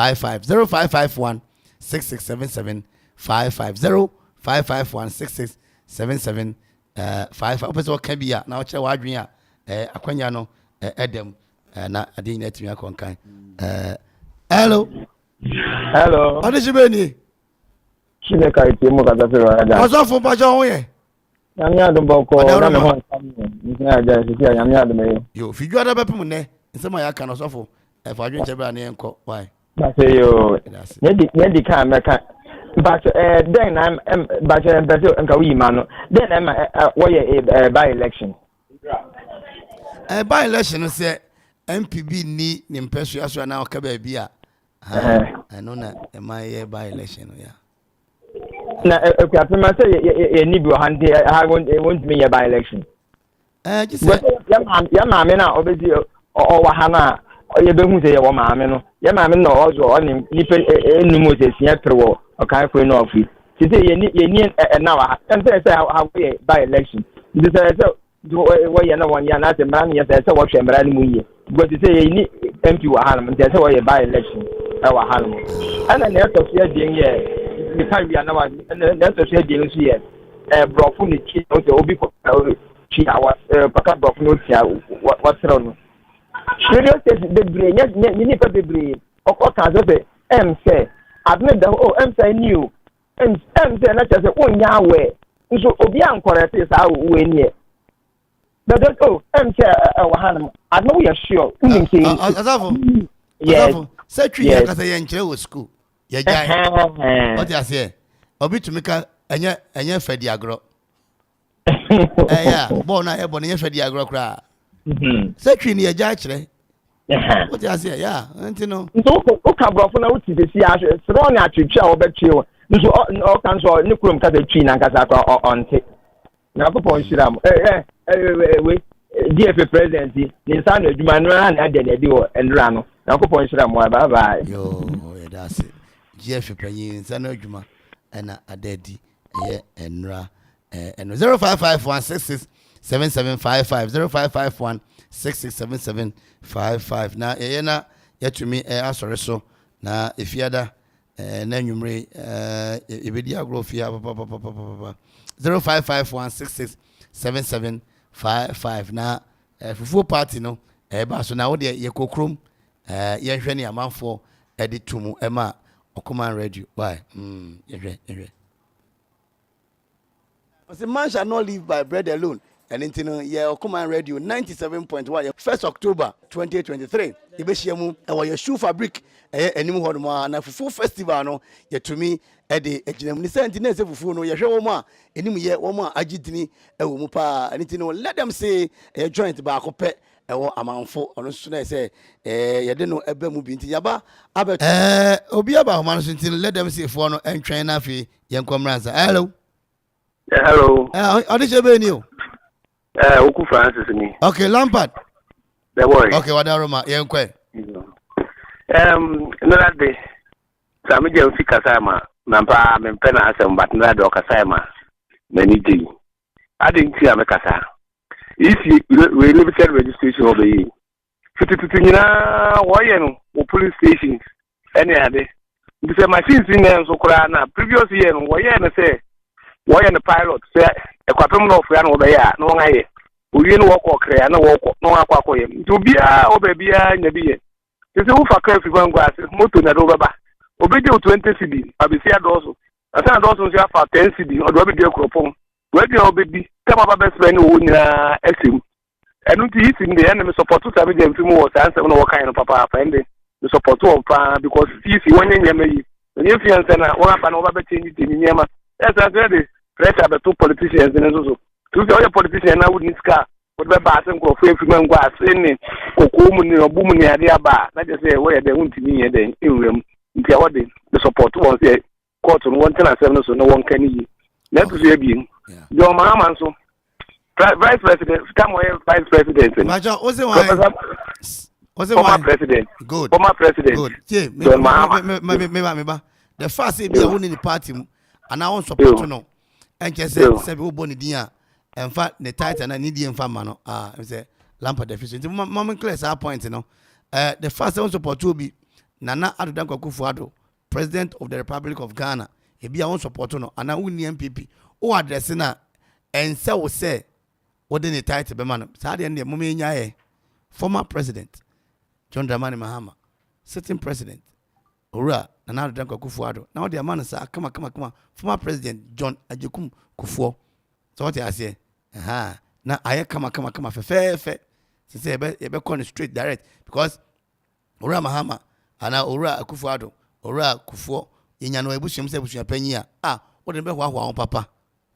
55 0551 6677 55 0551 6677 55. Wopɛ sɛ wɔka bi a na wɔkyerɛ w'adwene a, akwanya no ɛdam na adeɛ nyinaa atumi akɔ nkan. Hello. Hello. Ɔde hye bɛɛ nie. Chineke etie mu kasa firi ɔyɛ. Ɔsɔfo, mpakyɛ ho yɛ? Nyame adom, bɔkɔ na me ho nsam ntina agya sisi a, Nyame adom yɛ. Yo, fidua da bɛpem nnɛ, nsɛm a yɛaka no, ɔsɔfo, ɛfa adwenkyɛ berɛ a ne yɛnkɔ wae. Bàtɛ yoo, ne di kan mɛka mpakyɛ dɛn na mpakyɛ mpɛ sɛ nka woyi ma no dɛn na ɛma wɔyɛ by election? By election no, sɛ NPP ni ne mpɛsoa so anaa ɔka baabi a, ɛno na ɛma yɛ by election no ya. Na Akuapema sɛ yɛ ni bi wɔ ha, nti ha wɔntumi yɛ by election? Gye sɛ yɛ maame no a ɔbɛsi ɔwɔ ha no a, yɛbɛhu sɛ yɛwɔ maame no, yɛ maame no na ɔzɔ ɔne nipa enum sɛ sia pere wɔ ɔkan no ɔfi te sɛ yɛni ɛna wɔ ha, ɛn sɛ ha wɔyɛ by election, nti sɛ wɔyɛ na wɔnyɛ anaasɛ mmara no yɛ sɛ wɔhwɛ mmara no mu yie, because sɛ yɛni MP wɔ ha nom, nti sɛ wɔyɛ by election ɛwɔ ha nom. Ɛna nea ɛtɔ so abien yɛ nipa wia na wa nea ɛtɔ so abien nso yɛ borɔfo ne twi sɛ obi kɔ twi a wɔ kɔka borɔfo no tia wɔserew no. Radio station bebree nyɛ nyɛ nipa bebree ɔkɔ kan sɛ sɛ ade ne da hɔ o, sɛ ni o, sɛ na kyerɛ sɛ wonyɛ awɛ nso obi ankɔrɛte saa wo ani yɛ bɛdɛ o, sɛ ɛwɔ ha nom ade no woyɛ sure wonim sɛ. Asafo. Yes. Asafo, sɛ twi yɛ kasa, yɛ nkyerɛ wɔ school, yɛgyae. Ɔte aseɛ, obi tumi ka ɛnyɛ fɛ di agorɔ, ɛyɛ a bɔɔl no a yɛbɔ no ɛnyɛ fɛ di agorɔ koraa. Sɛ twi no yɛgyae kyerɛ, wote aseɛ ya, nti no. Nti woka borɔfo na wote sɛsi ahwɛ serɛ ne atwetwe a wɔbɛtwe wo nso ɔka nso ne kurom kasa twi nankasa kora ɔnte. Nyankopɔn nhyira mo. We GFA president yi ne nsa ano adwuma no ara na ada n'adi wɔ nwura no. Nyankopɔn nhyira mo. Bye bye. Yo, yɛda ase. GFA panyin nsa no adwuma ɛna ada adi, ɛyɛ nnura ɛno. 0551667755, 0551667755, na yɛyɛ na yɛtumi asɔre so na efiada na nwumire yɛbɛdi agorɔ fie papapapapapa. 0551667755 na fufuo party no ɛba so, na wodeɛ yɛkɔ kurom, yɛnhwɛ ne amanfoɔ ɛde to mu ɛma Ɔkoman Radio. Why? Yɛhwɛ. Ɔsɛ man shall not live by bread alone. Ɛno nti no, yɛ Ɔkoman Radio 97.1, yɛ 1 October 2023 yɛbɛhyia mu ɛwɔ yɛ shoe fabric, ɛyɛ anim hɔ nom a, na fufuo festival no yɛtumi ɛde agyina mu ne sɛ nti na ɛsɛ fufuo no yɛhwɛ wɔn a anim yɛ wɔn a agye dini ɛwɔ mu paa. Ɛno nti no, let them say ɛyɛ joint baako pɛ ɛwɔ amanfo, ɔno nso na ɛsɛ yɛde no ɛbɛ mu bi, nti yaba abɛ obi aba ahoma no so, nti no let them say foɔ no ɛntwɛn, na afei yɛnkɔ mmra nsa. Hello. Yeah, hello. Ɔde hyɛ bɛɛ ni o. Oku Francis ni. Okay, Lampard. The boy. Okay, wada roma, yɛnkɔ ɛ. Nora de, Sammy Gyamfi kasa ma, na mpa mempɛ na asɛm, but nora de ɔkasa ma m'ani gye yi. Ade nti a mekasa. EC we limited registration wɔ bɛyi. Fititutu nyinaa wɔyɛ no wɔ police stations ɛne ade. Nti sɛ machines nyinaa nso koraa na previous year no wɔyɛɛ no sɛ wɔyɛ no pilot sɛ Ɛkwapem na ɔfoa na wɔbɛyɛ a na wɔn ayɛ owie no, wɔkɔ kra na wɔkɔ na wɔn akɔ akɔyɛ, nti obiara wɔ baabiara nya bi yɛ te sɛ wofa kaa firi kwan ase moto na de wobɛba, obɛgye wo 20 cedi abɛsi adɔɔso asan adɔɔso nso afa 10 cedi ɔde wabɛdi akuropɔn wadi a wobɛdi tɛm aba bɛsrɛ ne wɔwɔ nyinaa ɛsɛ mu. Ɛno nti yi si no deɛ, ɛne me support Sammy Gyamfi mu wɔ saa nsɛm na wɔkae no papaapa. Ɛnde me support wɔn paa because yi si wɔnyɛ nneɛma yi ɛnyɛ fia nsɛ na wɔn aba na wɔba bɛkyɛ nyi nneɛma ɛsɛ sɛ de pressure bɛto politicians ne nso so tu sɛ ɔyɛ politician na wodi sika wode bɛba ase nkurɔfoɔ afiri mu nkɔ ase ne kɔkɔɔ mu ne ɔbo mu ne ade aba a, na kyerɛ sɛ wɔyɛ dɛn wontumi nyɛ dɛn nwura mu. Nti ɛhɔ de de support wɔn sɛ court no wɔntena asɛm no so na wɔnka ne yie. Na ɛto so abien, John Mahama nso, vice president tam ɔyɛ vice president no. Bàjọ́ ó sì wọ́n ó sì former wọ́n. president. Good. Former president. Good, tie. John Mahama. Me me ba me ba, the fact sɛ ebi a wo ne ne party mu anaa wɔn support no, ɛnkyɛ sɛ sɛbi wobɔ ne din a ɛnfa ne title na ne die nfa ma no aa sɛ Lampard afi so. Nti mo mo clear saa point no. The fact sɛ wɔn support obi Nana Addo Dankwa Akufo Addo, President of the Republic of Ghana, ebi a wo nsɔpɔto no anaa wonni NPP, wo address no a, ɛnsɛ wo sɛ wode ne title bɛma no. Saa deɛ no deɛ moma yɛnyaeɛ. Former President John Dramani Mahama, sitting President Owura Nana Addo Dankwa Akufo Addo, na wode ama no saa kama kama kama, former President John Agyekum Kufuor. Sɛ wote aseɛ? Ahaa. Na ayɛ kama kama kama fɛfɛɛfɛ. Sɛ sɛ yɛbɛ yɛbɛkɔ no straight direct because Owura Mahama anaa Owura Akufo Addo, Owura Kufuor, yɛnya no wɔ abusua mu sɛ abusua panyin a, ah, wode no bɛhoahoa wo ho papa.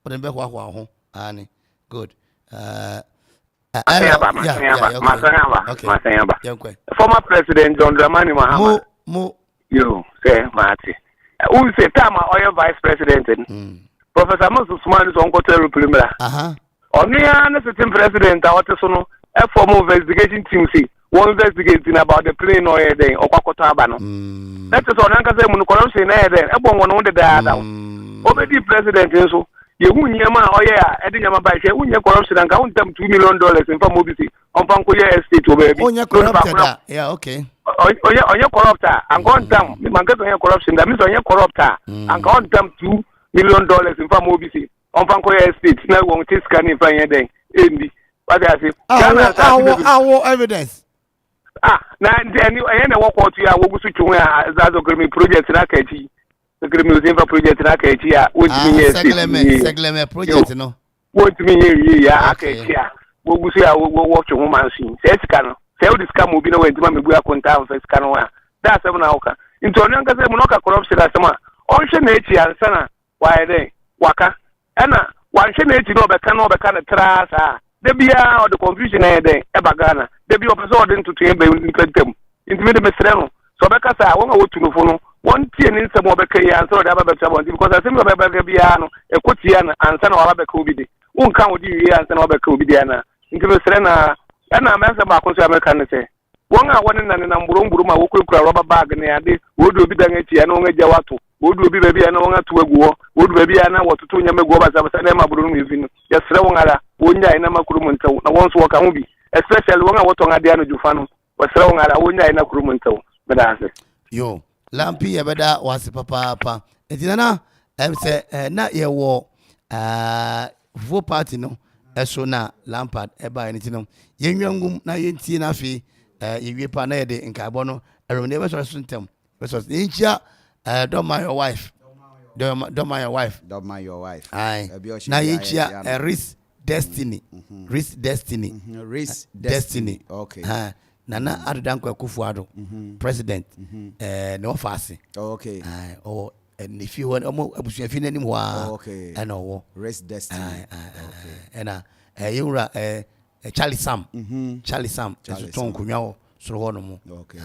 Wode no bɛhoahoa wo ho. Aane. Good. Uh, Masan aba, masan aba, masan aba, masan aba. Former President John Dramani Mahama. Mo, mo. Yo, sɛ maate. Wohu sɛ time a ɔyɛ vice president no, mm. Professor Mills soma no sɛ ɔnkɔtɔ aeroplane mmra. Ɔno ara ne sitting president a ɔte so no form investigation team se wɔn investigate no about the plane na ɔyɛ dɛn ɔkɔ akɔtɔ aba no. Mm. Na kyerɛ sɛ ɔno ankasa mu no corruption na ɛyɛ dɛn ɛbɔ wɔn ho dedaada. Mm. Ɔbɛdi president nso yɛhu nneɛma a ɔyɛ a ɛde nneɛma ba hwɛ wonyɛ corruption anka wontam $2 million mfa ma obi se ɔmfa nkɔyɛ estate wɔ baabi. Ɔnyɛ corrupted a yeah okay. Ɔnyɛ ɔnyɛ corrupt a anka ɔntam mm. manka sɛ ɔnyɛ corruption da mi sɛ ɔnyɛ corrupt a mm. anka ɔntam $2 million mfa ma obi se ɔmfa nkɔyɛ estate na wɔn te sika ne mfa nyɛ dɛn ɛndi wate ase. Ghana asase awɔ evidence. Ah, na nti ɛni ɛyɛ na ɛwɔ kɔɔto yi a wogu so twe ho a zazokremi project na aka akyi Segleme Osimfa project na aka akyi a wontumi nyɛ estate. Segleme Segleme project no. Wontumi nyɛ wie yɛ aka akyi a wogu so a wɔtwe ho manso yi sɛ sika no sɛ wode sika ma obi na wantumi amɛbu akontaa amfa sika no ho a da asɛm na woka nti ɔno ankasa mu na ɔka corruption asɛm a ɔnhwɛ n'akyi ansa na wayɛ dɛn waka ɛna wanhwɛ n'akyi na ɔbɛka na ɔbɛka no traa saa da biara ɔde confusion ɛyɛ dɛn ɛba Ghana da bi ɔpɛ sɛ ɔde ntotoeɛ ba nipa ntam nti mede mesrɛ no sɛ ɔbɛka saa wɔn a wɔtu no fo no wɔntie ne nsɛm a ɔbɛka yi ansa na ɔde aba bɛto abɔnten because asɛm bi a ɔbɛka biara no ɛkɔ tia no ansa na waba bɛka obi de wonka wo de wie ansa na wabɛka obi de anaa nti mesrɛ no ara ɛna mɛsɛm baako nso a mɛka ne sɛ wɔn a wɔne nanenam burombrom a wɔkurakura rɔba bag ne ade wɔdu obi dan akyi a na wɔn agya wato wɔdu obi baabi a na wɔn ato agu hɔ wɔdu baabi a na wɔtoto nneɛma gu hɔ basabasa na ɛma buro no mu fi no yɛsrɛ wɔn ara wɔnnyae na ma kurom ntew na wɔn nso wɔka ho bi especially wɔn a wɔtɔn adeɛ anadwo fa no wɔsrɛ wɔn ara wɔnnyae na kurom ntew meda ase. Yo, Lampi yɛbɛda wase papaapa. Nti nana ɛm sɛ eh, na yɛwɔ eh, fufuo party no ɛso na Lampard ɛbaeɛ no nti no yɛnwa ngum na yɛntie no afei eh, yɛwie pa na yɛde nkaebɔ no ɛrem na yɛbɛsɔre so ntɛm bɛsɔre so yɛnkyia eh, don't mind your wife don't, don't mind your wife don't mind your wife aye na yɛnkyia eh, Riz Destiny mm -hmm. Riz Destiny mm -hmm. Riz Destiny, Destiny. Okay. Uh, Nana Addo Dankwa Akufo-Addo mm -hmm. president mm -hmm. eh, ne ɔfa ase oh, okay. ɔwɔ uh, ne fie hɔ ɔmo abusua fie n'anim hɔ a oh, okay. ɛna ɔwɔ Riz Destiny okay. ɛna ɛyɛ wura ɛɛ Charlie Sam mm -hmm. Charlie Sam nso tɔn nkonnwa wɔ soro hɔ nom okay.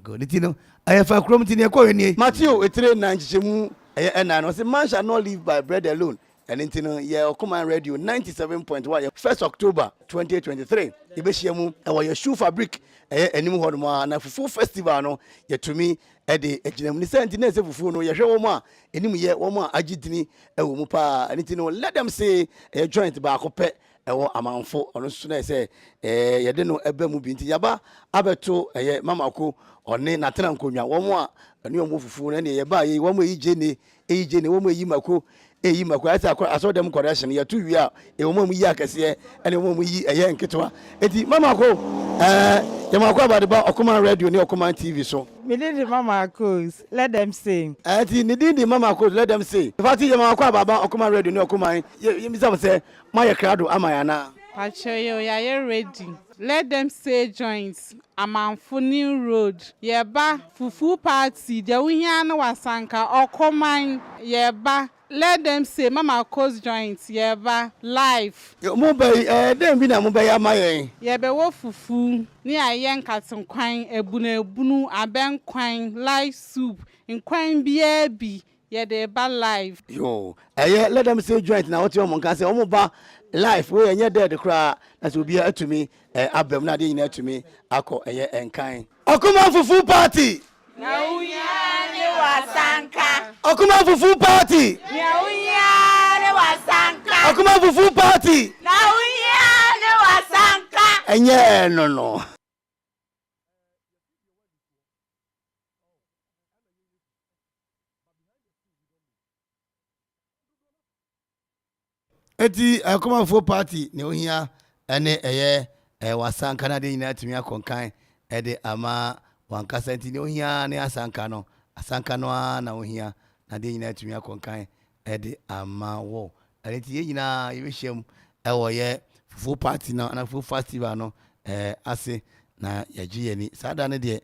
good ne ti no ɛyɛ fa kurom ti ne ɛkɔ yɛ nie. Matthew etire nan nkyekyɛmu ɛyɛ ɛnan no ɔsɛ man shall not live by bread alone Ɛno nti no, yɛ Ɔkoman Radio 97.1 yɛ First October 2023 yɛbɛhyia mu ɛwɔ yɛ Shoe Fabric ɛyɛ anim hɔ nom a na Fufuo Festival no yɛtumi ɛde agyina mu. Ne sɛ nti na ɛsɛ fufuo no yɛhwɛ wɔn a anim yɛ wɔn a agye dini ɛwɔ mu paa. Ɛno nti no let them say ɛyɛ joint baako pɛ ɛwɔ amanfo ɔno nso na ɛsɛ ɛɛ yɛde no ɛbɛ mu bi nti yaba abɛto ɛyɛ Mama Ko ɔne n'atena nkonnwa wɔn a ɛne wɔn wɔ fufuo no ɛne yɛba yɛ wɔn a ɛyi gyene Eyi gye ne wɔn eyi mako eyi mako ayɛ sɛ akɔ asɔrɔ dɛm correction yɛto wie a ɛwɔ mu a wɔyi akɛseɛ ɛne wɔn a wɔyi ɛyɛ nketewa eti mama ko ɛɛ yɛ mako abade ba Ɔkoman radio ne Ɔkoman TV so. Me din de Mama Akos, let them say. Ɛɛ ti ne din de Mama Akos, let them say. Fati yɛ mama ko ababa Ɔkoman radio ne Ɔkoman yɛ yɛ bisa mo sɛ mo ayɛ krado ama yɛn anaa. Pakyɛ yɛ o yayɛ ready. Let them say joint Amanfo new road yɛba fufu party deɛ wohia ne wasanka ɔkoman yɛba let them say mama kos joint yɛba live. Mo ba yi ɛɛ dɛn bi na mo bɛyɛ ama yɛn. Yɛbɛwɔ fufu ne ayɛ nkatenkwan abunu abunu abɛnkwan live soup nkwan biaa bi Yɛde reba live. Yoo ɛyɛ let them say joint na wote wɔn nka sɛ wɔn ba live wei ɛnyɛ dead koraa na sɛ obiara atumi ɛ aba mu na adeɛ nyinaa atumi akɔ ɛyɛ ɛnkan. Ɔkoman fufu party. Nea wohia ne w'asanka. Ɔkoman fufu party. Nea wohia ne w'asanka. Ɔkoman fufu party. Nea wohia ne w'asanka. Ɛnyɛ ɛno no. Eti Akumafoɔ party nea ohia ɛne ɛyɛ ɛɛ wasanka na adeɛ nyinaa atumi akɔ nkan ɛde ama wankasa nti nea ohia ara ne asanka no asanka no ara na ohia na adeɛ nyinaa atumi akɔ nkan ɛde ama wo ɛno nti yɛn nyinaa yɛbɛhyia mu ɛwɔ yɛ fufuo party no anaa fufuo festival no ɛɛ ase na yɛgye yɛn ani saa da no deɛ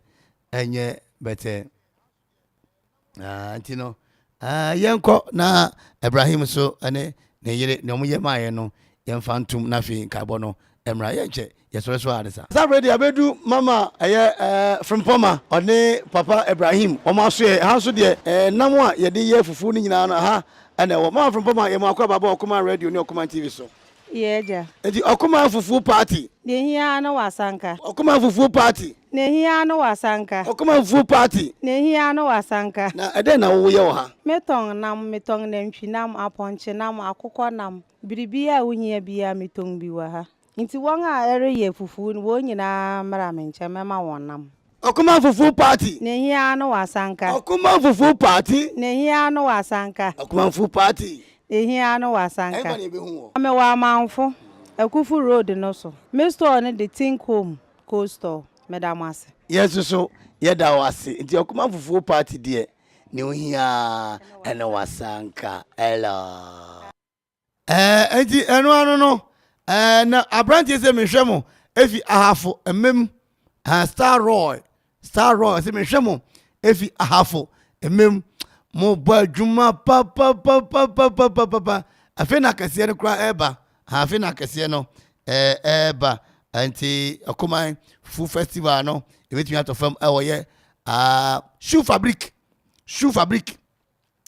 ɛnyɛ bɛtɛ. Ah, nti no, ah, yɛnkɔ na Ibrahim nso ne ne yere nea wɔyɛ maa yɛn no yɛmfa ntom na afei nkaebɔ no mmra. Yɛnkyɛ, yɛsɔre so ara ne sa. Saa bere de abedu mama ɛyɛ eh, Frimpɔma ɔne papa Ibrahim wɔn asoɛ. Ɛha nso deɛ eh, nam a yɛde yɛ fufuo no nyinaa no ɛha ɛna ɛwɔ. Mama Frimpɔma yɛ mo akɔ aba Ɔkoman Radio ne Ɔkoman TV so. Yɛ agya. Nti Ɔkoman fufuo party. Deɛ ehia ara ne w'asanka. Ɔkoman fufuo party. Nea ehia ara ne w'asanka. Ɔkoman fufuo party. Nea ehia ara ne w'asanka. Na ɛdɛn na woyɛ wɔ ha? Metɔn nam, metɔn nantwinam, apɔnkyenam, akokɔnam, biribiara a wohia biara metɔn bi wɔ ha. Nti wɔn a ɛreyɛ fufuo no wɔn nyinaa mmra me nkyɛn mɛma wɔn nam. Ɔkoman fufuo party. Nea ehia ara ne w'asanka. Ɔkoman fufuo party. Nea ehia ara ne w'asanka. Ɔkoman fufuo party. Nea ehia ara ne w'asanka. Ɛhefa na yɛbɛhu wɔ? Mewɔ Amanfo, Akufu road no so. Me store no de Think Home Cold Store. Meda mo ase. Yɛn nso so yɛda wo ase. Nti Ɔkoman fufuo party deɛ nea ohia ara ne w'asanka. Hello. Ɛɛ enti ɛno ano no ɛɛ na aberanteɛ sɛ mehwɛ mo efi ahafo mmem ɛɛ star roy star roy sɛ mehwɛ mo efi ahafo mmem mo bɔ adwuma papapapapapapa afei na akɛseɛ no koraa ɛɛba afei na akɛseɛ no ɛɛ ɛɛba nti ɔkoman fufu festival no ebetumi atɔ fam ɛwɔ yɛ aa shoe fabric shoe fabric.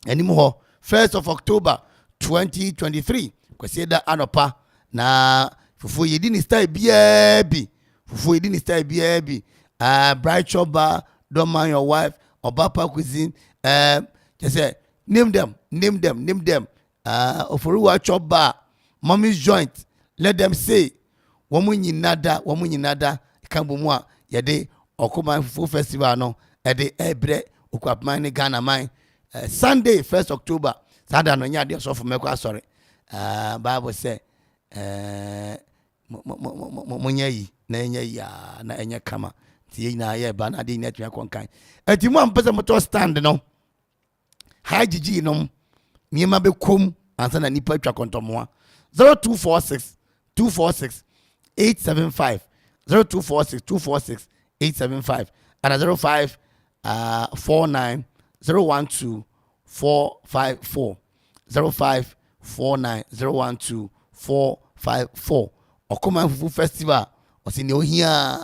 anim hɔ first of october 2023 kwasiada anɔpa na fufuo yɛdi ne style biara bi fufuo yɛdi ne style biara bi uh, bright chop bar don't mind your wife ɔba cuisine uh, kyɛ sɛ name them name them name them uh, oforiwa chop bar mommy's joint let them say Wɔn nyina da, wɔn nyina da ka bɔ mu a yɛde Ɔkoman Fufuo Festival no ɛde ɛbrɛ Okuapman ne Ghana man. Eh, Sunday 1st October, saa da no nyɛ adeɛ ɔsɔfo mɛkɔ asɔre. Uh, Bible sɛ eh, monyɛ yi na ɛnyɛ yi a na ɛnyɛ kama. Nti yɛn nyinaa yɛba na adeɛ nyinaa atumi akɔ nkan. Ɛti mo a mpɛ sɛ motɔ stand no, High gyigyi nom nneɛma bɛkɔ mu ansa na nipa atwa kɔntɔmmoa. 0246 246 875 0246 246 875 ana 05 uh, 49 012 454 05 49 012 454 Ɔkoman Fufu Festival ɔsi nea ohia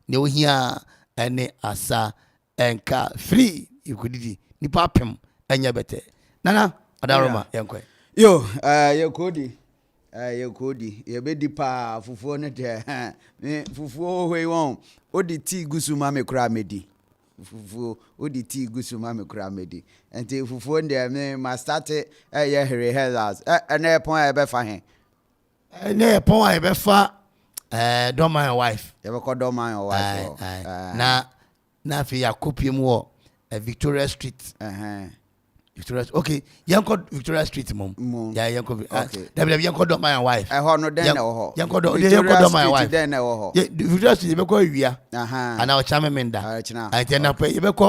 nea ohia ɛne asa Nka firi yɛkɔdidi nipa apem ɛnyɛ bɛtɛ. Nana Ɔdaroma yɛnkɔ ɛ. Yo eh, yɛkɔdi eh, yɛkɔdi yɛbɛdi paa fufuo no deɛ me fufuo wɔ hɔ yi wɔn wode tii gu so ma me koraa mɛdi fufuo wode tii gu so ma me koraa mɛdi nti fufuo no deɛ me ma starte ɛyɛ rehearsals ɛnɛ yɛpɔn a yɛbɛfa he Ɛnɛ yɛpɔn a yɛbɛfa eh, don't mind your wife. Yɛbɛkɔ don't mind your wife hɔ. Na na afei yɛakɔpie mu wɔ eh, Victoria Street. Uh -huh. Victoria okay yɛnkɔ Victoria Street mom. Mom. Yeah, yɛnkɔ ah, okay. Dabi dabi yɛnkɔ don't mind your wife. Ɛhɔ no dɛn na ɛwɔ hɔ? Yɛnkɔ dɔ yɛnkɔ don't mind your wife. Dɛn na ɛwɔ hɔ? Victoria Street yɛbɛkɔ awia. Ana ɔkyena memenda. Ɔkyena. Nti ɛna pɛ yɛbɛkɔ.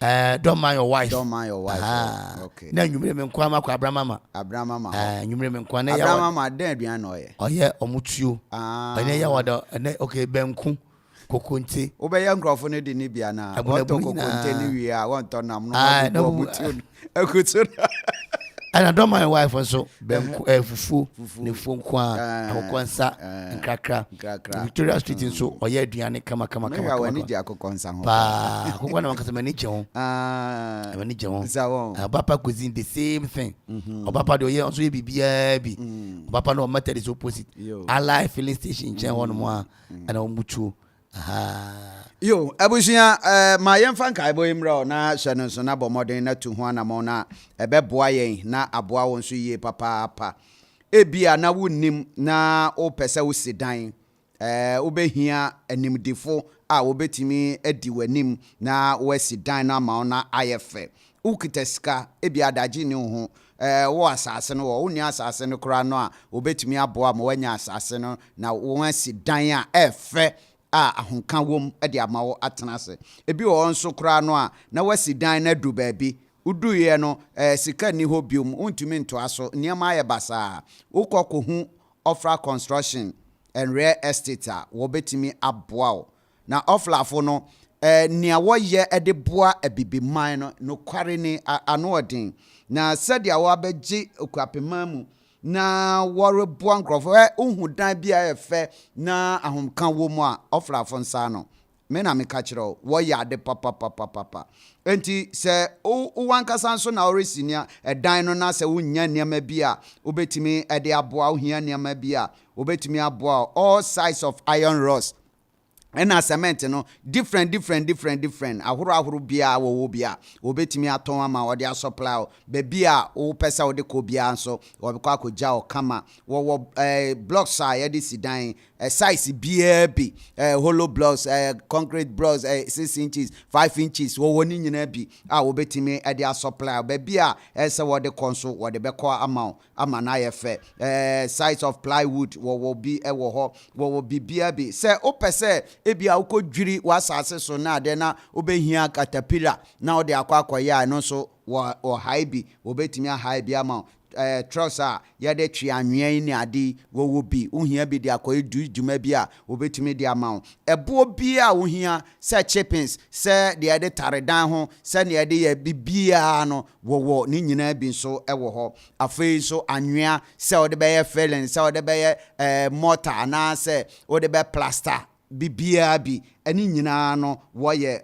Eh, don't mind your wife. Don't mind your wife. Ah, okay. Na nwumire me nkoa ma kɔ abramama. Abramama. Eh, nwumire me nkoa na ya. Abramama den aduan na ɔyɛ. Ɔyɛ ɔmo tuo. Ah. Ɛnɛ ya wada ɛnɛ okay bɛnku kokonte. Wobɛyɛ nkurɔfo no de ne bi anaa? Wɔtɔ kokonte no wie a wɔntɔ nam no wɔbubu ɔmo tuo no akutu no. Ɛna don't mind wife nso bɛnku ɛɛ fufuo ne fuo nko a akokɔ nsa nkrakra. Victoria Street nso ɔyɛ aduane kama kama kama kama. W'ani gye akokɔ nsa ho paa. Akokɔ na wankasa m'ani gye ho. M'ani gye ho. Ɔbapa cuisine the same thing. Ɔbapa de ɔyɛ ɔnso yɛ biribiara bi. Ɔbapa no wɔ Methodist opposite Ally filling station nkyɛn hɔ nom a ɛna wɔn butuo. Yo, abusua, eh, ma yɛmfa nkaebɔ yi mmerɛ na hyɛ no nso na bɔ mmɔden na tu ho anammɔn na ɛbɛboa yɛn na aboa wo nso yie papaapa. Ebia na wunnim na wopɛ sɛ wusi dan. Wobehia animdefo a wobetumi adi w'anim na wɔasi dan no ama wo na ayɛ fɛ. Wokita sika, ebia adagye nni wo ho. Ɛɛ, wowɔ asase no wɔ, wonni asase no koraa no a, wɔbɛtumi aboa ma woanya asase no na wɔasi dan a ɛyɛ fɛ a ahomka wom de ama wo atena ase. Ebi wɔ hɔ nso koraa no a, na woasi dan no adu baabi. Woduiɛ no, ɛɛ, sika nni hɔ biom, wontumi ntoa so, nneɛma ayɛ basaa. Wokɔ kɔhu Ofra Construction and Real Estate a, wɔbɛtumi aboa wo. Na Ofrafo no, ɛɛ, nea wɔyɛ de boa Abibiman no, nokware ni, a, ano ɔden. Na sɛdeɛ wɔabɛgye Okuapeman mu na wɔreboa nkurɔfo, ɛ, wohu dan bi a ɛyɛ fɛ na ahomka wɔ mu a, Ofrafo nsa ano. Me na meka kyerɛ wo, wɔyɛ ade papapapapa. Enti sɛ wo wo ankasa nso na woresi nea ɛdan no na sɛ wonnya nneɛma bi a wobɛtumi de aboa, wohia nneɛma bi a wobɛtumi aboa wo, all size of iron rods, ɛna cement no different different different different ahorow ahorow biara wɔwɔ bi a wɔbɛtumi atɔn ama wɔde asɔpla wo baabi a wopɛ sɛ wode kɔ biara nso wɔbɛkɔ akɔgya wo kama. Wɔwɔ eh, blocks a yɛde si dan eh, size biara bi, eh, hollow blocks, eh, concrete blocks, eh, 6 inches, 5 inches, wɔwɔ ne nyinaa bi a wɔbɛtumi de asɔpla baabi a ɛsɛ wɔde kɔ nso wɔde bɛkɔ ama wo ama no ayɛ fɛ. Size of plywood wɔwɔ bi wɔ hɔ, wɔwɔ biribiara bi. Sɛ wopɛ sɛ ebi a wokɔdwiri w'asase so na adeɛ na wobɛhia caterpillar na wode akɔ akɔyɛ a, ɛno nso wɔ wɔhae bi, wɔbɛtumi ahae bi ama wo. Trucks a yɛde twe anwea yi ne ade yi, wɔwɔ bi. Wohia bi de akɔyɛ du dwuma bi a, wɔbɛtumi de ama wo. Ɛboɔ biara a wohia, sɛ chippings, sɛ deɛ yɛde tare dan ho, sɛ nea yɛde yɛ biribiara no, wɔwɔ ne nyinaa bi nso wɔ hɔ. Afei nso anwea, sɛ wode bɛyɛ filling, sɛ wode bɛyɛ mortar anaasɛ wode bɛ plaster, biribiara bi, ɛne nyinaa no wɔyɛ.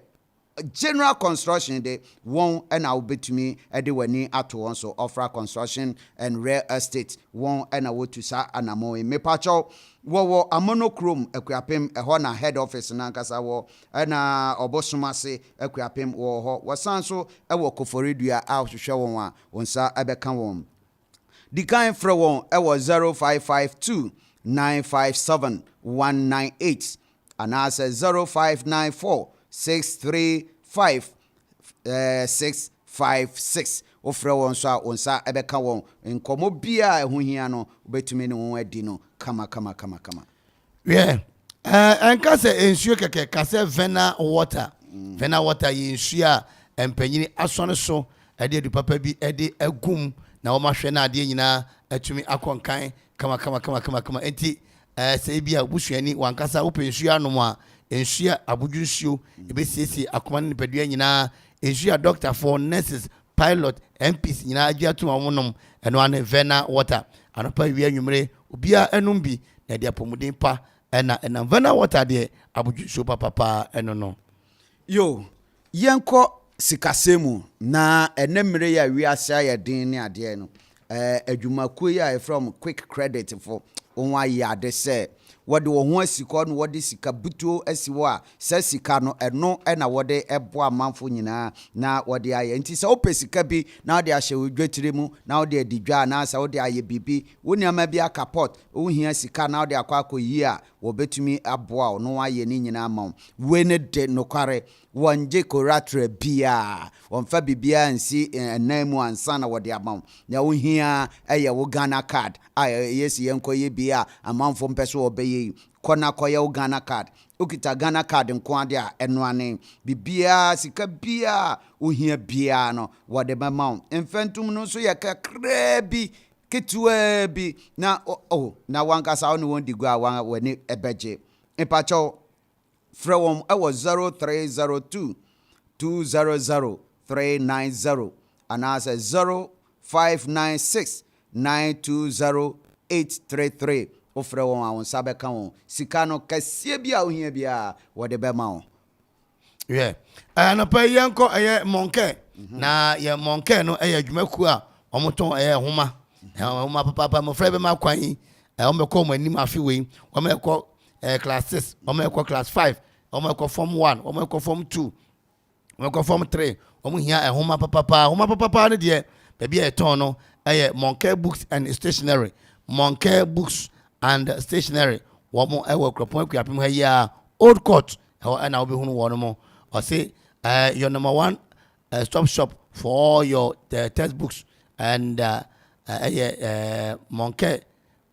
General construction de, wɔn na wobɛtumi de w'ani ato wɔn so. Ofra Construction and Real Estate, wɔn na wɔtu saa anammɔn yi. Mepakyɛw, wɔwɔ Amono kurom, Akuapem, ɛhɔ na head office no ankasa wɔ, ɛna Ɔbosom ase Akuapem wɔwɔ hɔ. Wɔsan nso wɔ Koforidua a wohwehwɛ wɔn a, wo nsa bɛka wɔn. Di kan frɛ wɔn wɔ 0552 957 198 anaasɛ 0594 635 656. Wofrɛ wɔn nso a, wo nsa bɛka wɔn. Nkɔmmɔ biara a ɛho hia no, wobɛtumi ne wɔn adi no kama kama kama kama. Hwɛ, ɛnka sɛ nsuo kɛkɛ, ka sɛ Vena water. Vena water yɛ nsuo a mpanyini asɔne so de adu papa bi de agum na wɔahwɛ na adeɛ nyinaa atumi akɔ nkan kama kama kama kama kama. Enti sɛ ebi a busuani wankasa wopɛ nsuo anom a, nsuo a abodwo nsuo ebesiesie akoma ne nipadua nyinaa, nsuo a dɔktafoɔ, nurses, pilot, MPs nyinaa agye atum a wɔnom, ɛno ara ne Vena water. Anɔpa, awia, anwummere, obiara ɛnom bi na ɛde apɔmuden pa ɛna ɛnam. Vena water deɛ, abodwo nsuo papapaa ɛno no. Yo, yɛnkɔ sikasɛm mu na ɛnɛ mmerɛ yi a wiase ayɛ den ne adeɛ no, adwumakuo yi a yɛfrɛ wɔn Quick Credit fo, wɔn ayɛ ade sɛ wɔde wɔn ho asi hɔ na wɔde sika butuo asi hɔ a sɛ sika no ɛno na wɔde boa amanfo nyinaa na wɔde ayɛ. Nti sɛ wopɛ sika bi na wode ahyɛ wo dwetire mu na wode adi dwa anaasɛ wode ayɛ biribi, wo nneɛma bi aka pot, wohia sika na wode akɔ akɔyi a, wɔbɛtumi aboa wo na wɔayɛ ne nyinaa ama wo. Wei ne de nokware, wɔngye collateral biara, wɔmfa biribiara nsi ɛnan mu ansa na wɔde ama wo. Nea wohia yɛ wo Ghana card a ɛyɛ si yɛnkɔyɛ bi a amanfoɔ mpɛ sɛ wɔbɛyɛ yi. Kɔ na kɔyɛ wo Ghana card. Wokita Ghana card nko ade a, ɛno ane. Biribiara, sika biara a wohia biara no, wɔde bɛma wo. Mfɛntom no nso yɛ kakraa bi, ketewaa bi, na oh, na wankasa wo ne wɔn di gua a, w'ani bɛgye. Mepakyɛw, frɛ wɔn wɔ 0302 200 390 anaasɛ 0596 920 833. Wofrɛ wɔn a, wo nsa bɛka wɔn. Sika no kɛseɛ bi a wohia biara, wɔde bɛma wo. Hwɛ, anɔpa yi yɛnkɔ ɛyɛ Mɔnkɛ. Na yɛ Mɔnkɛ no ɛyɛ adwumakuo a wɔtɔn ɛyɛ nhoma. Nhoma papaapa, mmɔfra bɛma kwan yi, wɔn bɛkɔ wɔn anim afe wei. Wɔn ɛkɔ class 6, wɔn ɛkɔ class 5, wɔn ɛkɔ form 1, wɔn ɛkɔ form 2, wɔn ɛkɔ form 3. Wɔn hia nhoma papapa. Nhoma papapa no deɛ, baabi a yɛtɔn no ɛyɛ Mɔnkɛ Books and Stationery. Mɔnkɛ Books and Stationery. Wɔn ɛwɔ Kuropɔn Akuapem ha yi a, Old Court ɛhɔ ɛna wobɛhunu wɔn mo. Ɔse your number one stop shop for all your textbooks. And ɛyɛ uh, Monkey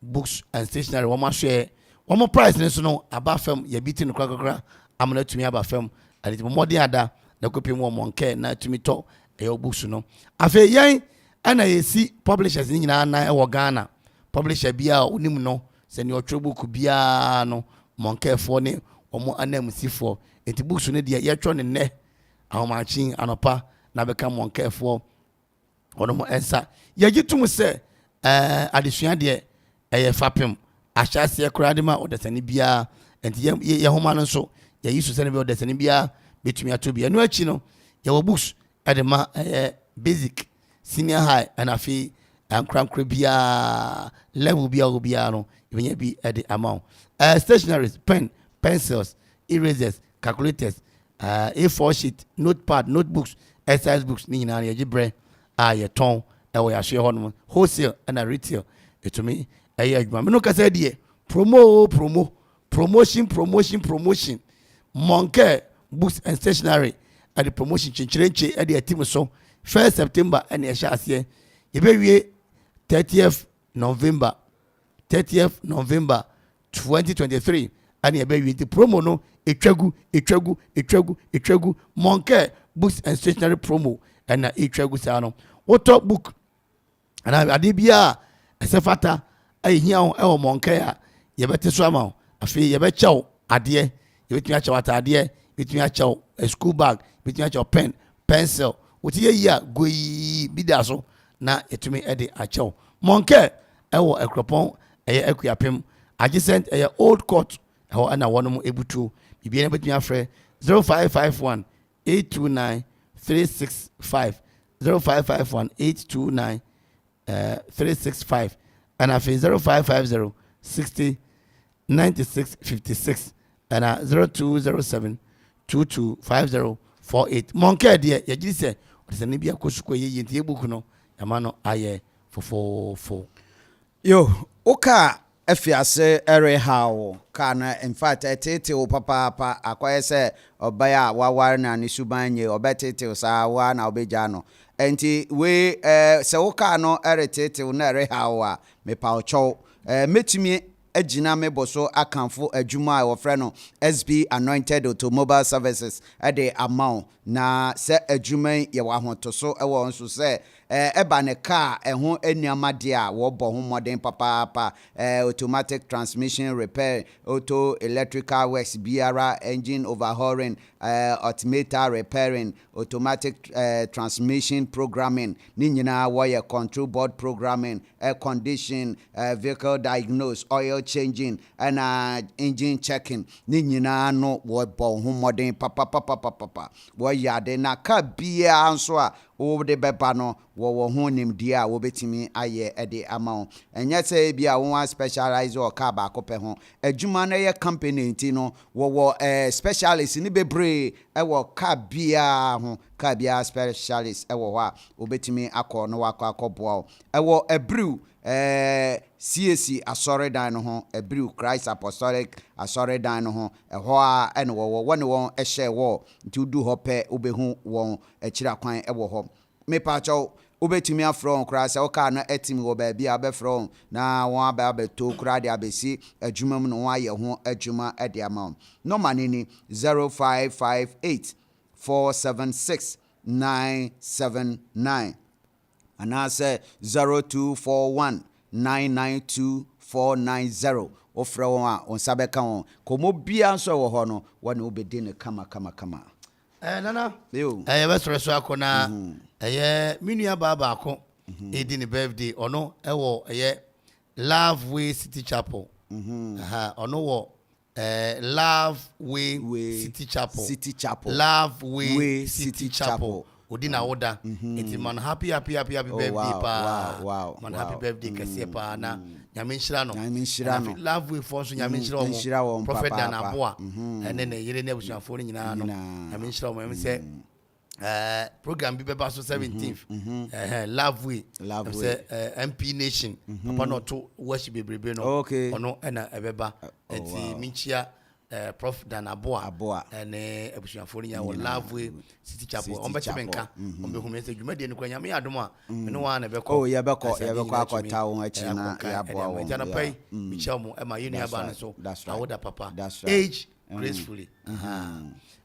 Books and Stationery wɔn ahwɛ wɔn price ne so no aba fam yɛbi ti no korakora ama no atumi aba fam ɛde ti mmɔden ada na kɔpem wɔ Monkey na atumi tɔ ɛyɛ books no. Afei yɛn ɛna yɛsi publishers ne nyinaa nan ɛwɔ Ghana. Publisher biara a wonim no sɛ nea ɔtwerɛ book biara no, Monkeyfoɔ ne wɔn ananmusifoɔ. Nti books no deɛ yɛtwerɛ no nnɛ ahomakye anɔpa na bɛka Monkeyfoɔ wɔn nsa. Yɛgye tom sɛ ɛɛ adesua deɛ ɛyɛ fapem ahyɛaseɛ koraa de ma ɔdasani biara. Nti yɛ yɛ nhoma no nso yɛyi so sɛne bi ɔdasani biara bɛtumi ato bi. Ɛno akyi no yɛwɔ books ɛde ma ɛyɛ basic, senior high, ɛna afei ankorankora biara, level biara wɔ biara no yɛbɛnya bi ɛde ama wo. Stationaries, pen, pencils, erasers, calculators, A4 sheet, notepad, notebooks, exercise books ne nyinaa no yɛgye berɛ a yɛtɔn ɛwɔ yɛasoɛ hɔ nom, wholesale ɛna retail. Ɛtumi ɛyɛ adwuma. Meno kasa deɛ promo promo promotion promotion promotion. Monkey Books and Stationery ɛde promotion kyenkyerenkye ɛde atim so. 1 September ɛna ɛhyɛ aseɛ, yɛbɛwie 30th November, 30th November 2023 ɛna yɛbɛwie. Nti promo no etwa gu, etwa gu, etwa gu, etwa gu. Monkey Books and Stationery promo ɛna etwa gu saa no. Wotɔ book anaa adeɛ biara ɛsɛ fata ɛyɛ hia wo ɛwɔ Monkey a, yɛbɛte so ama wo. Afei yɛbɛkyɛw adeɛ, yɛbɛtumi akyɛw ataadeɛ, yɛbɛtumi akyɛw a school bag, yɛbɛtumi akyɛw pen, pencil. Woti yɛ yi a goyii bi da so na yɛtumi ɛde akyɛw. Monkey ɛwɔ Akuropɔn, ɛyɛ Akuapem adjacent, ɛyɛ Old Court ɛhɔ ɛna wɔnom ebutuo. Biribiara bɛtumi afrɛ 0551 829 365, 0551 829 365, ɛna afei 0550 60 96 56, ɛna 0207 22 50 48. Monkey deɛ yɛgye di sɛ ɔde sɛ ne bi akɔ sukuu yɛ yie, nti yɛ book no yɛma no ayɛ fofoofo. Yo, wo kaa afi ase ɛreha wo kaa no, in fact ɛteete wo papaapa, akɔyɛ sɛ ɔbɛyɛ a waware na ne suban nye ɔbɛtetew saa woa na wobɛgya no. Ɛnti wei sɛ wo kaa no ɛretetew na ɛreha wo a, mepa wo kyɛw, mɛtumi agyina me bɔ so akamfo adwuma a wɔfrɛ no SB Anointed Automobile Services ɛde ama wo. Na sɛ adwuma yi yɛwɔ ahotoso ɛwɔ nso sɛ ɛba ne kaa ɛho nneɛma deɛ a, wɔbɔ ho mmɔden papaapa. Automatic transmission repair, auto electrical works biara, engine overhauling, alternator repairing, automatic transmission programming ne nyinaa wɔyɛ, control board programming, air condition, vehicle diagnose, oil changing ɛna engine checking ne nyinaa no wɔbɔ ho mmɔden papapapapapa. Wɔyɛ ade na kaa biara nso a wode bɛba no, wɔwɔ ho nimdeɛ a wɔbɛtumi ayɛ de ama wo. Ɛnyɛ sɛ bi a wɔn specialize wɔ kaa baako pɛ ho adwuma no yɛ company nti no, wɔwɔ specialist ne bebree ɛwɔ kaa biara ho. Kaa biara specialist ɛwɔ hɔ a wɔbɛtumi akɔ na wakɔ akɔboa wo. Ɛwɔ Abiriw CAC asɔredan no ho, Abiriw Christ Apostolic asɔredan no ho ɛhɔ a ɛna wɔwɔ. Wɔne wɔn ɛhyɛ wɔ nti wodu hɔ pɛ, wobɛhu wɔn akyiri akwan ɛwɔ hɔ. Mepaakyɛw, wobɛtumi afrɛ wɔn koraa sɛ wokaa no atim wɔ baabi a, wobɛfrɛ wɔn na wɔn aba abɛto koraa de abɛsi adwuma mu na wɔn ayɛ ho adwuma de ama wɔn. Nɔma no ni: 0558 476 979 anaasɛ 0241 992 490. Wofrɛ wɔn a, wo nsa bɛka wɔn. Kɔmmɔ biara nso a ɛwɔ hɔ no, wɔne wobɛdi no kama kama kama. Nana. Yo. Yɛbɛsɔrɔ so akɔ na ɛyɛ me nua baa baako ɛdi ne birthday. Ɔno ɛwɔ ɛyɛ Love Way City Chapel. Aha, ɔno wɔ Love Way, Way City Chapel. City Chapel. Love Way, Way City City Chapel. Chapel. Odi na woda nti man, happy happy happy happy birthday paa. Man, happy birthday kɛseɛ paa na Nyame nhyira no. Nyame nhyira Ɛna no. afei Love Way foɔ nso, Nyame nhyira wɔn. Nhyira wɔn Prophet Dan papaapa. Aboa ɛne ne yere ne abusuafoɔ no nyinaa no, Nyinaa. Nyame nhyira wɔn. Ɛmu sɛ program bi bɛba so 17th, Love Way. Love Ɛm Way. sɛ MP Nation papa na ɔto worship bebrebe no, ɔno ɛna ɛbɛba. Nti menkyia eh, Prof Dan Aboa Aboa. ɛne abusuafoɔ no nyinaa wɔ Nyinaa. Loveway City Chapel. City Wɔn bɛte me Chapel. nka, wɔn bɛhu me sɛ dwumadie no kora Nyame yɛ adom a, me ne wɔn a na ɛbɛkɔ. Oh, yɛbɛkɔ, Na sɛ adeɛ yɛbɛkɔ nyinaa akɔta tumi, wɔn akyi eh, na akɔ nkan yɛaboa ɛde ama. wɔn, Nti anɔpa yi, yeah. mekyia wɔn ɛma yɛn That's nuabaa no right, nso that's right. awoda papa. That's right. Age gracefully.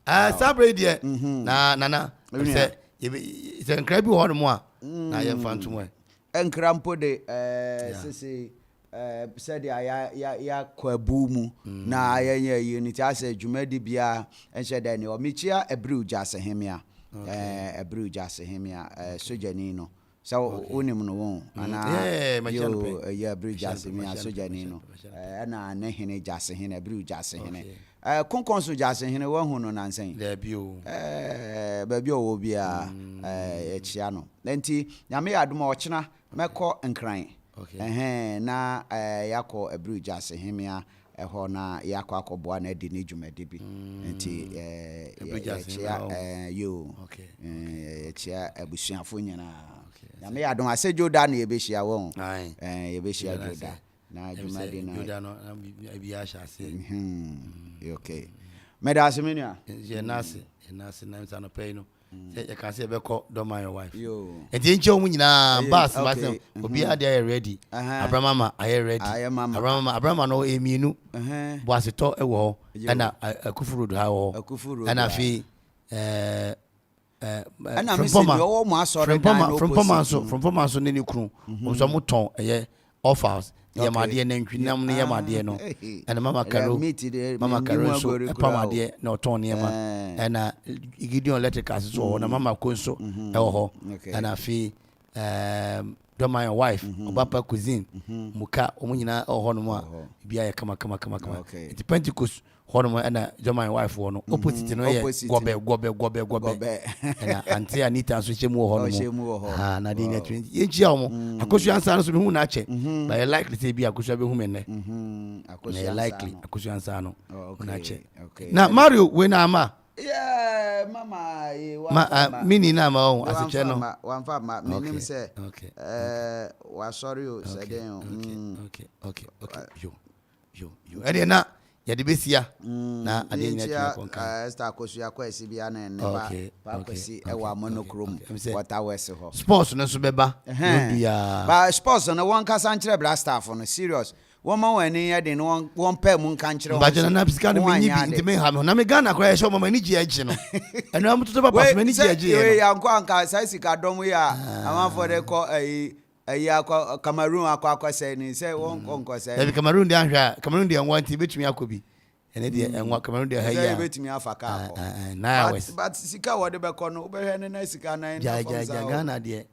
Ah, saa berɛ yi deɛ, na Nana, Onua. sɛ yɛbɛ- sɛ nkra bi wɔ hɔnom a, na yɛmfa ntom ɛ. Nkra mpo de, eh, sese eh, sɛdeɛ ya ya yɛakɔ abuw mu na yɛnyɛ ayi no nti asɛ dwumadi biara nhyɛ dɛ ne hɔ. Mekyia Abiriw Gyasehemea, eh, Abiriw Gyasehemea, eh, sogyani no. Sɛ wonim no wo anaa? Yeah, makyia no Yoo, pɛ. ɛyɛ Abiriw Makyia no pɛ, Gyasehemea, makyia no pɛ, sogyani makyia no. no pɛ, makyia no pɛ. Eh, ɛna ne hene Gyasehene, Abiriw Gyasehene. Okay. Eh, Konkɔnso Gyasehene, woahu no nansa yi? Daabi o. Eh, baabi a ɔwɔ biara, eh, yɛkyia no. Nti, Nyame yɛ adom a, ɔkyena mɛkɔ Nkran. Okay. Ɛhɛn, na eh, yɛakɔ Abiriw Gyasehemea ɛhɔ na yɛakɔ akɔboa no adi ne dwumadi bi. Nti, eh, Abiriw yɛkyia, Gyasehemea, oh. eh, yoo, Okay, eh, yɛkyia abusuafo nyinaa. Okay. Nyame yɛ adom a, sɛ Dwoda na yɛbɛhyia, wahu? Aye. Eh, yɛbɛhyia Dwoda na Dwoda. sɛ- Na Ɛm sɛ dwumadi no. Dwoda no, na biribiara ahyɛ aseɛ. Okay. Meda ase me nua. Yɛn ase, yɛn ase na nsa anɔpa yi no. Sɛ yɛka sɛ yɛbɛkɔ Don't Mind Your Wife. Yo. Nti yɛnkyɛ wɔn nyinaa Ɛyɛ- bus okay, bus obiara de ayɛ ready. Aha. Abramama ayɛ ready. Ayɛ mama. Abramama Abramama no ɛyɛ mmienu. Ɛhɛn. Boasetɔ wɔ hɔ. Yo. Ɛna Akufu Road ha wɔ hɔ. Akufu Road Ɛna ha. afei ɛɛ ɛɛ Ɛna me sɛ deɛ ɔwɔ mo asɔre dan no Frimpɔma opposite nso Frimpɔma nso ne ne kunu. Wɔn nso wɔn tɔn ɛyɛ offals yɛmadeɛ nantwi nam ne yɛmadeɛ no ɛna mama karo mama karo nso ɛpam adeɛ na ɔtɔn nneɛma ɛna Gideon electric nso wɔ hɔ na mama ko nso ɛwɔ hɔ ɛna afei ɛɛm dɔma your wife ɔbapa cuisine muka wɔn nyinaa ɛwɔ hɔ nom a ebi ayɛ kama kama kama kama nti Pentecost hɔ nom ɛna dɔma your wife wɔ no opposite no yɛ gɔbɛ gɔbɛ gɔbɛ gɔbɛ ɛna ante Anita nso hyɛ mu wɔ hɔ nom ha na de nya tumi yɛn kyia wɔn Akosua nsa no so mehu n'akyɛ na yɛ likely sɛ ebi Akosua bɛhu me nnɛ na yɛ likely Akosua nsa no hu n'akyɛ na Mario wei na ama. Yeah, mama ye ma uh, mini na ma ɔn asekyɛ no. Wamfa ma menim sɛ ɛɛ wasɔre o sɛ den o. Okay okay okay yo yo yo ɛdeɛ na yɛde bɛsia na adeɛ nyina tumi akɔ nkan. Esther Akosua Kwasi bia ne ne ba Pa Kwasi ɛwɔ Amono kurom Water West hɔ. Sports no nso bɛba no duaa. Ba sports no wɔn kasa nkyerɛ bra staff no serious wɔn ma wɔn ani nyɛ den na wɔn wɔn pɛ mu nka nkyerɛ wɔn Mpakyɛ sɛ nana sika no wɔn menyi anyɛ bi ade. nti menha me ho na me Ghana koraa yɛhyɛ wɔn ma m'ani gye agye no ɛno a mototo papa so Wei m'ani gye sɛ agye yɛ wei no. yankɔ anka saa sika dɔm yi a amanfoɔ de kɔ ɛyi ɛyi akɔ Cameroon akɔ akɔsɛe no yi sɛ wɔn nkɔ nkɔsɛe Dabi no. Cameroon deɛ anhwɛ a Cameroon deɛ nwa nti ebetumi akɔ bi ɛne deɛ ɛnwa Cameroon deɛ ha yi Sɛ a yɛbɛtumi afa kaa kɔ. 9 hours. But sika a wɔde bɛkɔ no wobɛhwɛ no na sika no ɛnna Gyae fam gyae saa gyae o. Ghana deɛ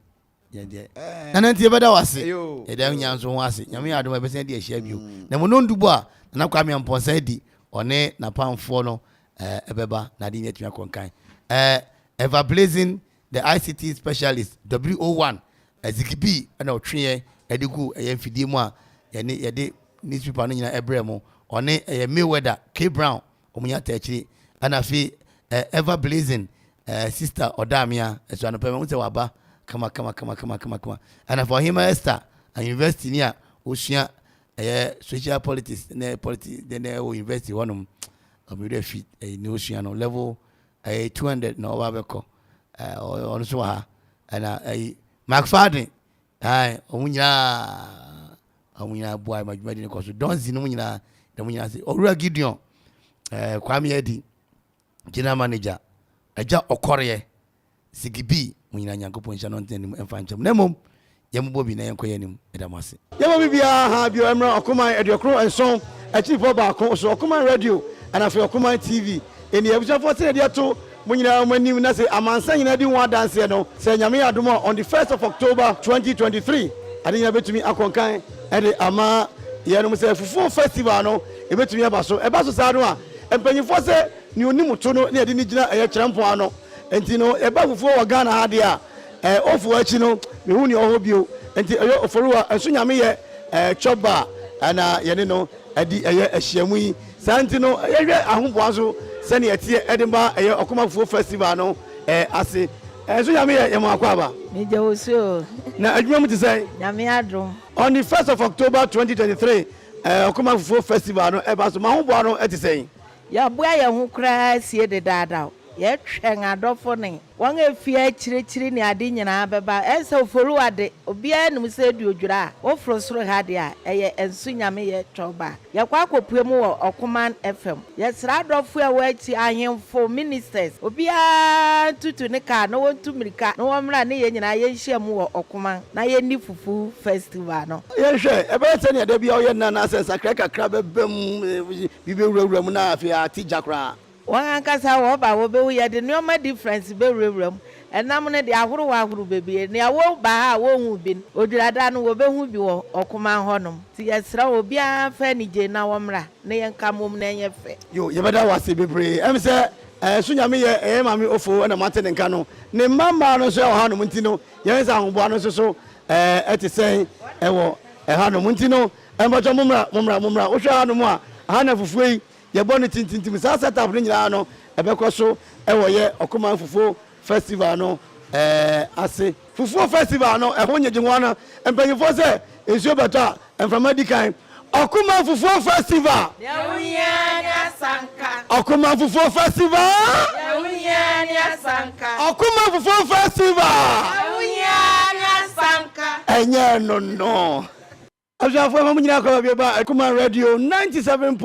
yɛ deɛ Ɛɛ. Nana nti yɛbɛda wo ase Yo, yɛda yo. nya nso ho ase Nyame yɛ adom a yɛbɛsan adi ahyia bio na mu no ndubɔ a Nana Kwame Amponsah adi ɔne n'apamfoɔ no ɛɛ ɛbɛba na ade nyɛ atumi akɔ nkan ɛɛ Ever Blazing the ICT specialist WO1 Ezikibi ɛna ɔtweɛ ɛde gu ɛyɛ mfidie mu a yɛne yɛde newspaper no nyinaa ɛbrɛ mo ɔne ɛyɛ Mayweather K Brown wɔn nyinaa taa akyiri ɛna afei eh, ever blazing eh, sister ɔdaamea ɛso anɔpɛ mɛhu sɛ waba kama kama kama kama kama kama ɛna afei ɔhema Esther a university ni a osua ɛyɛ social politics ne politics ne ne ɛwɔ university hɔnom ɔmo werɛ fi ɛyɛ ne osua no level ɛyɛ 200 na ɔba abɛkɔ ɛɛ ɔno nso wɔ ha ɛna ɛyi McFadden Ae, wɔn nyinaa, wɔn nyinaa boa ma dwumadi no kɔ so. Donzi no mu nyinaa, da mu nyinaa ase. Owura Gideon, eh, Kwame Adi, general manager, Agya Ɔkɔreɛ, Sigibi, mo nyinaa Nyankopɔn nhyira no ntena anim mfa nkyɛm. Na mmom, yɛmmobɔ bi na yɛnkɔ yɛn anim. Yɛda mo ase. Yɛma biribiara ha bio mmra Ɔkoman 97 akyiripɔ baako so, Ɔkoman Radio ɛna afei Ɔkoman TV. Ɛnni abusuafoɔ sɛdeɛ yɛde ato mo nyinaa mo anim na sɛ amansan nyinaa di ho adanseɛ no, sɛ Nyame yɛ adom a on the first of October 2023 ade nyinaa bɛtumi akɔ nkan de ama yɛnom sɛ Fufuo Festival no ɛbɛtumi aba so. Ɛba so saa no a, mpanyinfoɔ sɛ nea ɔnim to no na yɛde no gyina ɛyɛ kyerɛmpɔn ano. Nti no yɛba fufuo wɔ Ghana ha deɛ a, ɛɛ Ofoɔ akyi no mehu nea ɔwɔ hɔ bio. Nti ɛyɛ Oforuwa nso Nyame yɛ ɛɛ Chop Bar ɛna yɛne no adi ɛyɛ ahyiamu yi. Saa nti no yɛhwɛ ahoboa nso sɛnea ɛteɛ ɛde ma ɛyɛ Ɔkoma Fufuo Festival no ɛɛ ase. Ɛɛ nso Nyame yɛ yɛma wo akwaaba. Megye wo so o. Na adwuma mu te sɛn? Nyame adom. On the first of October 2023 ɛɛ Ɔkoma Fufuo Festival no ɛba so. M'ahoboa no ɛte sɛn? Yɛaboa yɛn ho koraa asie dedaadaw. Yɛtwɛn adɔfo ne wɔn a efi akyirikyiri ne ade nyinaa bɛba. Ɛnsɛ Oforiwa de, obiara nim sɛ edu odwira a, woforo soro ha de a, ɛyɛ nso Nyame yɛ twɛw ba. Yɛkɔ akɔpue mu wɔ Ɔkoman FM. Yɛsrɛ adɔfo a ɛwɔ akyi, ahemfo, ministers, obiara ntutu ne car na wɔntu mmirika na wɔmmra ne yɛn nyinaa yɛnhyia mu wɔ Ɔkoman na yɛnni Fufu Festival no. Yɛnhwɛ, ɛbɛyɛ sɛnea da biara woyɛ no anaasɛ nsakrae kakra bɛba mu, biribi bɛwurawura mu na afei ate gya koraa. Wɔn ankasa wɔba a wɔbɛhu yɛde nnoɔma difference bɛwurawura mu. Ɛnam no deɛ ahorow ahorow bebree. Nea wɔba ha a wɔnhuu bi no, Odwirada no wɔbɛhu bi wɔ Ɔkoman hɔnom. Nti yɛsrɛ wɔn obiara mfa anigye na wɔmmra na yɛnka mmom na ɛnyɛ fɛ. Yo, yɛbɛda wo ase bebree. Ɛm sɛ ɛɛ so Nyame yɛ ɛyɛ Maame Ofo na moate ne nka no. Ne mma mmaa no nso ɛwɔ hanom nti no yɛn sɛ ahoboa no nso so ɛɛ ɛte sɛn ɛwɔ ɛhanom nti no ɛmpakyɛ mommra mommra mommra. Wohwɛ hanom a aha na fufuo yi Yɛbɔ no tintintim. Saa set up no nyinaa no ɛbɛkɔ so wɔ yɛ Ɔkoman Fufuo Festival no ase. Fufuo Festival no ɛho nnyegyehoa no mpanyinfoɔ sɛ nsuo bɛtɔ a mframa di kan. Ɔkoman Fufuo Festival! Deɛ wohia ne asanka. Ɔkoman Fufuo Festival! Deɛ wohia ne asanka. Ɔkoman Fufuo Festival! Deɛ wohia ne asanka. Ɛnyɛ ɛno no. Abusuafo ɛma mo nyinaa kɔ baabi ba Ɔkoman Radio 97.1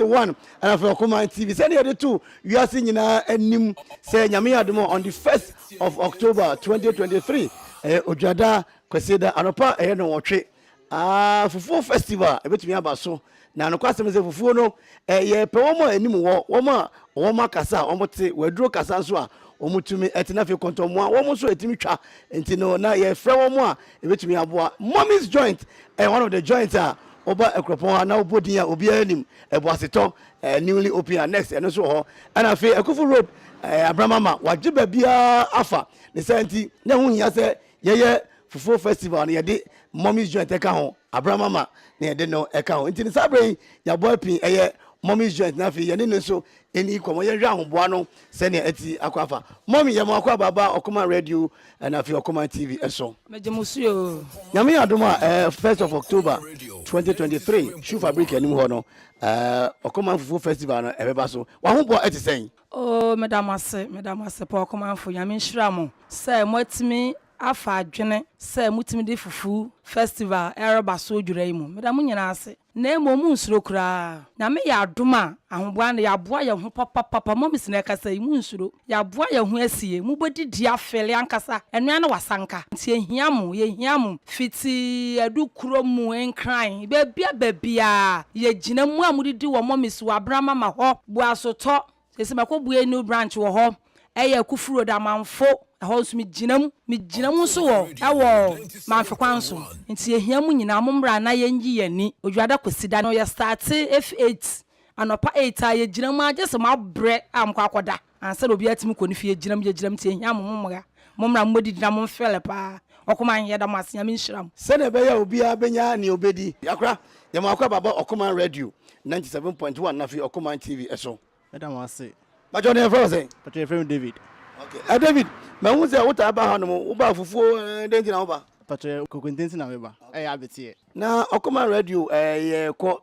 ɛna afei Ɔkoman TV sɛdeɛ yɛde to wiase nyinaa anim sɛ Nyame yɛ adom on the 1st of October 2023 ɛyɛ Odwada Kwasiada anɔpa ɛyɛ nnɔnwɔtwe ah, fufuo festival ɛbɛtumi aba so na nokwasɛm sɛ fufuo no ɛyɛ pɛ wɔn a anim wɔ wɔn a wɔn akasa a wɔn te wɔaduro kasa nso a wɔn tumi ɛte na afei kɔntɔmmoa wɔn nso ɛtumi twa nti no na yɛfrɛ wɔn a ɛbɛtumi aboa Mommy's Joint ɛyɛ one of the joints a woba Akuropɔn ha na wobɔ din a obiara nim Ɛboasetɔ eh, newly open a next ɛno nso wɔ hɔ ɛna afei Akufu Road eh, Abramama wagye baabiara afa ne saa nti na ɛho hia sɛ yɛyɛ fufuo festival no yɛde Mommy's Joint ɛka ho Abramama na yɛde no ɛka ho nti ne saa berɛ yi yɛabɔ apin ɛyɛ Mommy's Joint na afei yɛne no nso ɛni kɔmmɔ yɛhwɛ ahoboa no sɛnea ɛti akɔ afa Mommy yɛma akɔ abaaba Ɔkoman Radio ɛna afei Ɔkoman TV ɛso. Megye mo so yoo. Nyame yɛ adom a eh, first of October 2023 Shoe Fabric anim hɔ no eh, Ɔkoman Fufuo Festival no ɛbɛba so. W'ahoboa ɛte sɛn? Oh meda mo ase, meda mo ase paa Ɔkomanfo, Nyame nhyira mo sɛ moatumi afa adwene sɛ motumi de fufu festival ɛreba so Odwira yi mu. Meda mo nyinaa ase. Na mmom monnsuro koraa. Nyame yɛ adom a, ahoboa no, yɛaboa yɛn ho papapapa, mummies na ɛkasa yi, monnsuro. Yɛaboa yɛn ho asie, mobɛdidi afele ankasa, ɛno ara ne wasanka. Nti yɛhia mo, yɛhia mo, fiti Adukuro mu, Nkran, baabia babiaa, yɛgyina mu a modidi wɔ mummies wɔ Abramama hɔ, Boasotɔ, Seesei makɔ bue new branch wɔ hɔ, ɛyɛ Akufu road Amanfo, ɛhɔ nso me gyina mu, me gyina mu nso wɔ ɛwɔ Manfe kwan so, nti yɛhia mo nyinaa mo mmra na yɛn yi yɛn ani, Odwuada Kwasida no yɛ starte efi 8 anɔpa 8 a yɛ gyina mu ara gyesɛ mo abrɛ a mo kɔ akɔ da ansa na obiara atumi kɔ ne fie, yɛ gyina mu yɛ gyina mu nti yɛhia mo mo mmra, mo mmra mo mmɛdidi na mo nfele paa, Ɔkoman yɛda mo ase Nyame nhyira mo. Sɛnea ɛbɛyɛ a obiara bɛnya nea ɔbɛdi. Akora, yɛma wo akwaaba ba Ɔkoman Radio 97.1 na afei Ɔkoman TV so. Meda mo ase. Pacho ne yɛfrɛ wo sɛn? Pacho yɛfrɛ me David. Okay. David, mahu sɛ wotaa ba hanom, woba fufuo, dɛn nti na woba? Pacho kokonte nti na meba, ɛyɛ abeteɛ. Na Ɔkoman Radio yɛkɔ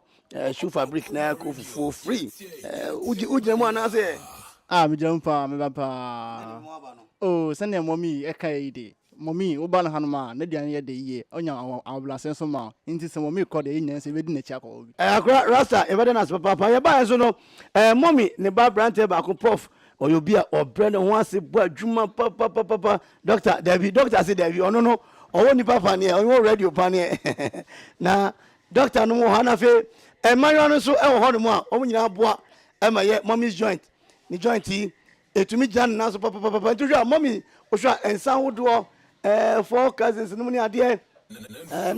shoe fabric na yɛkɔ fufuo free. Wogyina mu anaasɛ? Ah, megyina mu paa, meba paa. Oh, sɛnea mɔmi ɛka yi de, Mummy, woba no hanom a, n'aduane yɛ dɛ yie, ɔnya ahobrɛase nso ma wo. Enti sɛ Mummy kɔ deɛ, yɛn nyinaa nso yɛbɛdi n'akyi akɔ hɔ bi. Ɛɛ akora Rasta, yɛbɛda no ase papaapa. Yɛbaeɛ nso no, ɛɛ Mummy ne ba aberanteɛ baako, Prof, ɔyɛ obi a ɔbrɛ ne ho ase bɔ adwuma papapapapa. Doctor, dabi, doctor se dabi, ɔno no, ɔwɔ nnipa paneɛ, ɔwɔ radio paneɛ. Na doctor nom wɔ hɔ, na afei mmaayewa no nso wɔ hɔnom a wɔn nyinaa boa ma yɛ Mummy's joint. Ne joint yi, Ɛtumi gyina ne nan so papapapa. Nti wohwɛ a mummy, wohwɛ a nsa ahodoɔ, ɛɛ four cousins nom ne adeɛ, ɛɛ.